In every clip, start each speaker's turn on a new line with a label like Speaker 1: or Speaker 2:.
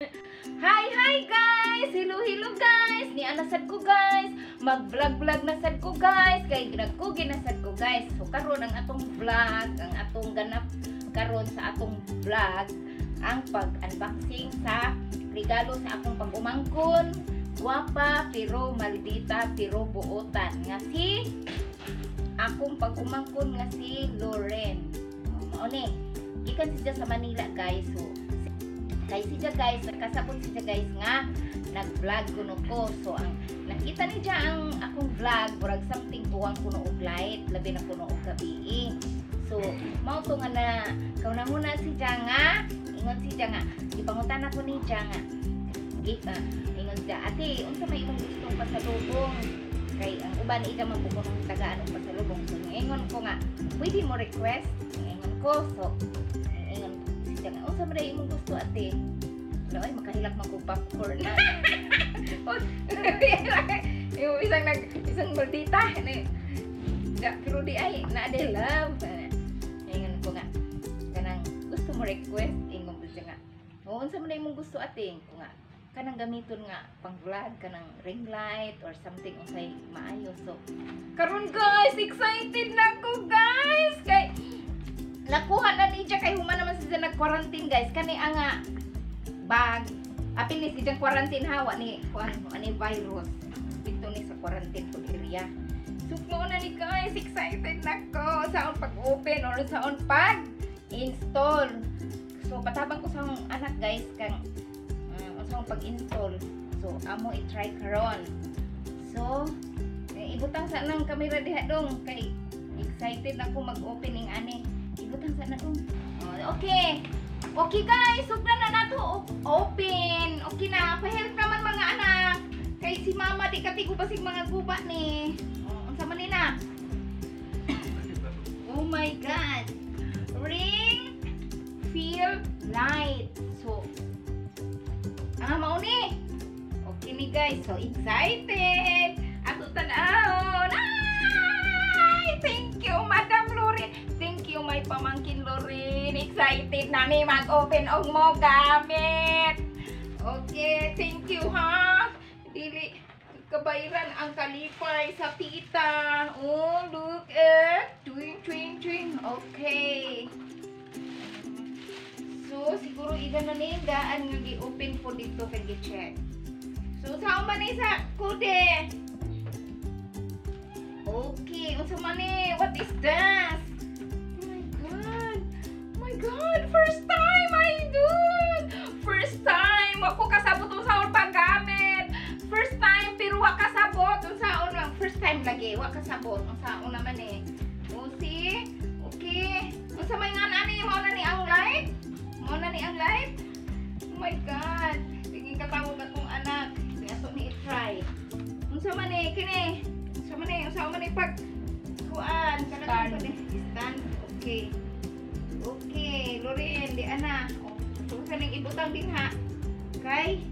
Speaker 1: Hi, hi guys! Hello, hello guys! Ni ana sad ko, guys. Mag-vlog-vlog na sad ko, guys. Kay nagkugi na sad ko, guys. So karon ang atong vlog, ang atong ganap karon sa atong vlog, ang pag-unboxing sa regalo sa akong pag-umangkon. Guwapa pero maldita pero buotan nga si akong pag-umangkon nga si Lauren. Oh, mao ni. Gikan siya sa Manila, guys. So kay siya, guys, nakasabot siya, guys, nga nag-vlog kuno ko. So ang nakita niya ang akong vlog, murag something tuwang kuno og light, labi na kuno og gabi. So mao to nga na kauna-huna siya nga ingon siya nga ipangutana ko ni siya nga gift, ingon siya, "Ate, unsa may imong gustong pasalubong?" Kay ang uban ika man ko ng tagaan og pasalubong. So ingon ko nga, "Pwede mo request?" Ingon ko. So ingon siya nga, "Unsa man imong gusto, ate?" Wala, ay, makahilak man ko popcorn. Yung isang nag isang maldita ni ja, pero di ay na de love. Ingon ko nga, kanang gusto mo request. Ingon ko siya nga, "Oo, unsa man imong gusto, ate?" Ko nga, kanang gamiton nga pang vlog, kanang ring light or something, unsay maayo. So karon, guys, excited na ko, guys, kay nakuha na ni siya, kay human naman siya nag-quarantine, guys. Kani ang nga bag, apil ni siya quarantine hawa ni kuan ani virus dito ni sa quarantine po area. So mo na ni, guys, excited na ko saon pag-open or saon pag install. So patabang ko sa akong anak, guys, kang saon pag-install. So amo i-try karon. So eh, ibutang sa nang kamera diha dong, kay excited na ko mag-opening ani. Ibutang sa na dong. Oh, okay. Okay guys, sugdan na nato open. Okay na, pa-help naman, mga anak. Kay si mama di katigo basig mga guba ni. Oh, unsa man ni na? Oh my God. Ring fill light. So, ah, mao ni. Okay ni, guys. So excited. Ato tan-awon. Ay! Thank you, Madam Lorin. Thank you, my pamangkin Lorin. Excited na mi mag-open og mo gamit. Okay, thank you ha. Dili kabayran ang kalipay sa tita. Oh, look at twing twing twing. Okay. So, siguro ida na ni daan nga gi-open po dito kay gi-check. So, saan man ni sa kude? Okay, unsa man ni? What is this? Oh my God. Oh my God, first time I do. First time ako kasabot unsaon paggamit. First time pero wa kasabot unsaon lang. First time lagi wa kasabot unsaon naman eh. Oh, see? Okay. Unsa may nga ani, mao na ni ang light? Mao na ni ang light? Oh my God. Sige, katawag akong anak. Sige, ato ni i-try. Unsa man ni kini? Unsa man ni? Unsa man ni pag kuan? Kanang
Speaker 2: Stand.
Speaker 1: Unsa ni? Stand. Okay. Okay, Lorin, di ana. Oh, so sa ning ibutang din ha. Kay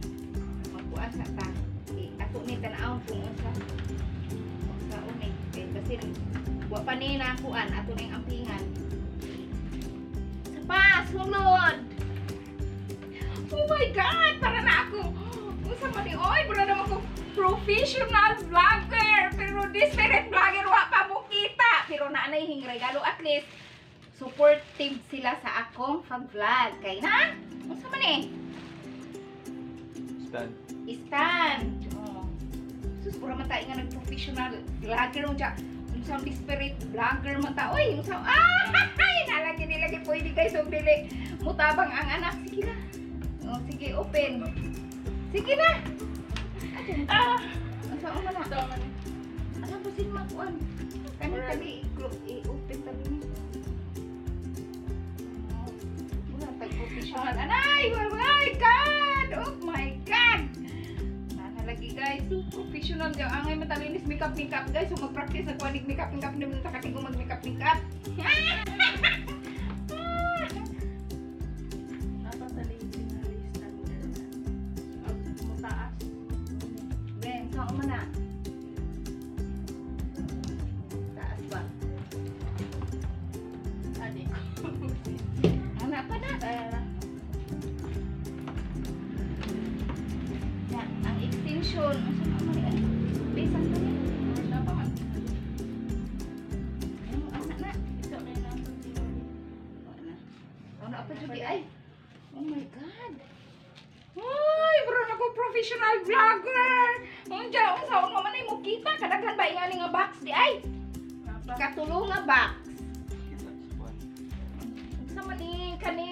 Speaker 1: magkuan sa ta. Okay, ato ni tan-awon kung unsa. Unsa ni? Kay kasi wa pa ni na kuan ato ning ampingan. Sa pa, sulod. Oh my God, para na ako. Unsa man ni oy, mura naman ko professional vlogger. Pero desperate vlogger wa pa mo kita. Pero naanay hing regalo, at least supportive sila sa akong pag-vlog. Kay na? Unsa man eh?
Speaker 3: Stand.
Speaker 1: Stand. Oh. Sus, mura man tayo nga nag-professional vlogger unsa. Unsa desperate vlogger man ta. Oy, unsa, ah, nalagi nilagi pwede, guys, og dili mutabang ang anak. Sige na. Oh, sige, open. Sige na.
Speaker 2: Ah!
Speaker 1: Unsa man na?
Speaker 2: Ito man.
Speaker 1: Ano ba sin makuan? Kani tali i-open tali ni. Oh, wala tag professional. Anay, oh my God! Oh my God! Nana lagi, guys, so professional diyan angay matalinis makeup makeup, guys. So mag-practice ako anig makeup makeup, di man ta katigo mag makeup makeup.
Speaker 2: Napatali tingali stand. Ag mutaas.
Speaker 1: Ben, saan man na? Taas ba?
Speaker 2: Adi ko.
Speaker 1: Ana pa na.
Speaker 2: Tara.
Speaker 1: Notification. Unsa na man ay? Bisan to ni.
Speaker 2: Napa man.
Speaker 1: Ano ana na?
Speaker 2: Isa kay na po tingali.
Speaker 1: Wala na. Wala pa jud di ay. Oh my God. Ay, bro, ako professional vlogger. Unja, unsa mo man ay mo kita kadaghan ba ingani nga box di ay?
Speaker 2: Napa.
Speaker 1: Katulo nga box.
Speaker 3: Kita sa kuan.
Speaker 1: Unsa man ni kani?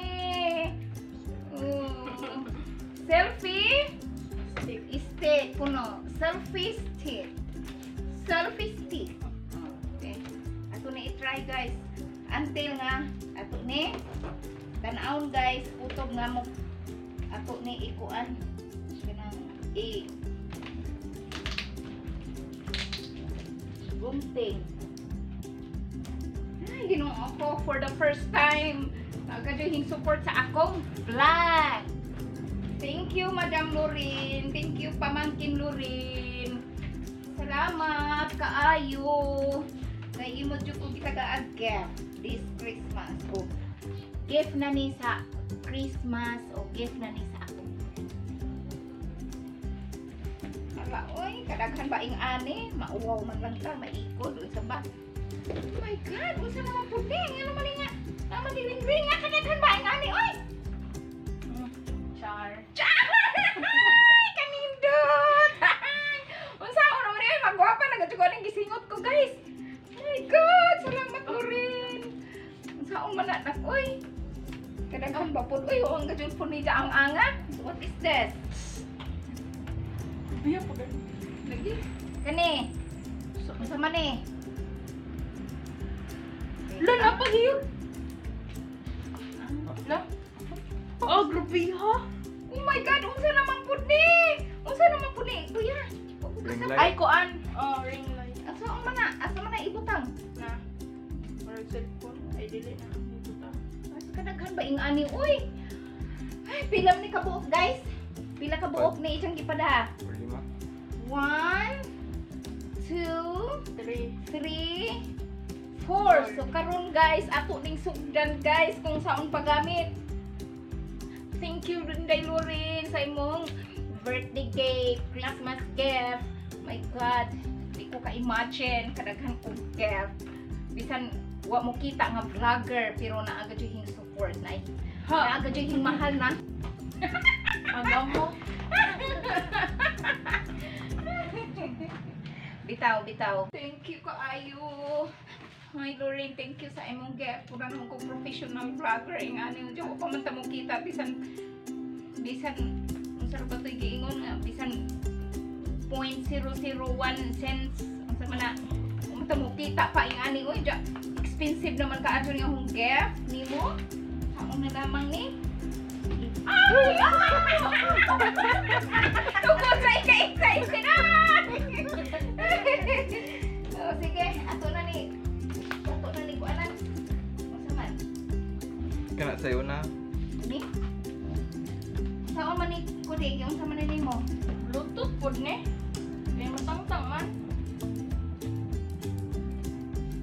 Speaker 1: Selfie
Speaker 2: Stick.
Speaker 1: Stick kuno. Selfie stick. Selfie stick. Okay. Ato ni i-try, guys. Until nga ato ni tan-awon, guys, kutob nga mo ato ni ikuan kanang i gunting. Ay, Ginoo ko, for the first time. Nagkajuhing support sa akong vlog. Thank you, Madam Lorin. Thank you, Pamangkin Lorin. Salamat kaayo. Kay imo jud ko gitagaan gift this Christmas. O gift na ni sa Christmas o gift na ni sa akong. Hala, oy, kadaghan ba ing ani? Mauwaw man lang ta, maikod, unsa ba? Oh my God, unsa naman pud ni? Ngano man nga? Naman ni ring ring nga kadaghan ba ing ani, oy?
Speaker 2: Char.
Speaker 1: Char! Kanindot! Unsa ako naman eh, magwapa na gadyo ko ning gisingot ko, guys. Oh my God, salamat, Lorin. Unsa akong mananak, oy. Kadaghan ba pud, oy, ang gadyo po ni ang anga. What is this?
Speaker 2: Biya pa gani.
Speaker 1: Lagi. Kani. Unsa man ni?
Speaker 2: La, napa giyud. La. Oh, grabe ha.
Speaker 1: Oh my God, unsa naman pud ni? Unsa naman pud ni? Kuya. Wag ko
Speaker 3: Ring
Speaker 1: kasab-
Speaker 3: light.
Speaker 2: Ay, kuan. Oh, ring light.
Speaker 1: Asa ang mana? Asa man na ibutang?
Speaker 2: Na. Murag cellphone. Ay, dili na. Ibutang.
Speaker 1: Asa kadaghan ba ing ani uy? Ay, pila ni kabuok, guys? Pila ka buok ni iyang gipada?
Speaker 3: Or lima.
Speaker 1: One, two,
Speaker 2: Three.
Speaker 1: three, four. So karon, guys, ato ning sugdan, guys, kung saon paggamit. Thank you Rinday Lorin sa imong birthday gift, Christmas gift. My God, di ko ka-imagine kadaghan kong gift. Bisan wa mo kita nga vlogger pero naa gud yung support na
Speaker 2: Ha.
Speaker 1: naa gud yung mahal na.
Speaker 2: Agaw mo.
Speaker 1: Bitaw, bitaw. Thank you kaayo. Hi, Lorraine, thank you sa imong gift. Pura naman kong professional vlogger. Ing ano, diyan ko pa man ta mo kita bisan bisan unsa ra ba to'y giingon nga bisan 0.001 cents unsa man na man ta mo kita pa ing ani, oy, ja, expensive naman ka adto nga akong gift nimo. Saon na lamang ni? Ay! Tungkol sa ika-excited na! Oh, sige, ato na ni. Ato na ni kuanan. Unsa man?
Speaker 3: Kana sayo na.
Speaker 1: Ni? Saon man ni kudi, unsa man ni nimo?
Speaker 2: Bluetooth pod ni. Kaya matangtang man.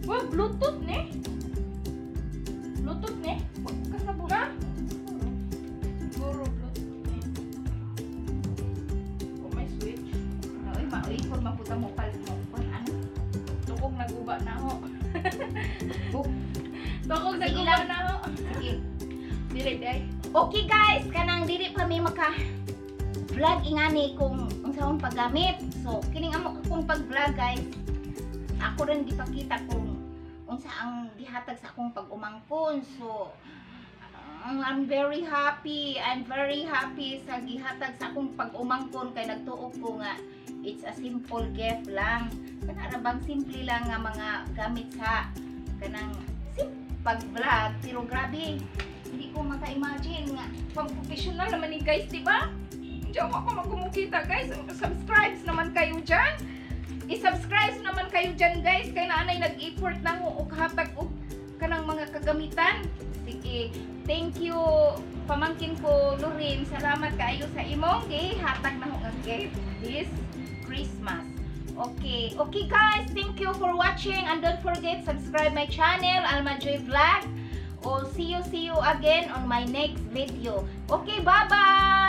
Speaker 2: Wah, Bluetooth ni. Bluetooth ni.
Speaker 1: Wa kasabot.
Speaker 2: Na? Siguro Bluetooth ni. Oh, may switch.
Speaker 1: Oy, maoy kon maputa mo pal mo kon ano.
Speaker 2: Tukog naguba na ho.
Speaker 1: Buk.
Speaker 2: Tukog
Speaker 1: Sige
Speaker 2: naguba
Speaker 1: lang.
Speaker 2: na ho.
Speaker 1: Sige.
Speaker 2: Dili day.
Speaker 1: Okay guys, kanang dili pa mi maka vlog ingani kung unsaon paggamit. So, kining amo akong pag-vlog, guys. Ako rin gipakita kung unsa ang gihatag sa akong pag-umangkon. So, I'm very happy. I'm very happy sa gihatag sa akong pag-umangkon kay nagtuo ko nga it's a simple gift lang. Kana ra bang simple lang nga mga gamit sa kanang pag-vlog, pero grabe, hindi ko maka-imagine nga pang professional naman ni, guys, di ba? Diyan ako magkumukita, guys. Subscribe naman kayo dyan. I-subscribe naman kayo dyan, guys. Kay naanay nag-effort na ho og hatag og kanang mga kagamitan. Sige, thank you, pamangkin ko Lorin. Salamat kaayo sa imong gihatag na ho nga gift this Christmas. Okay guys, thank you for watching and don't forget subscribe my channel, Alma Joy Vlog. Oh, see you again on my next video. Okay, bye-bye!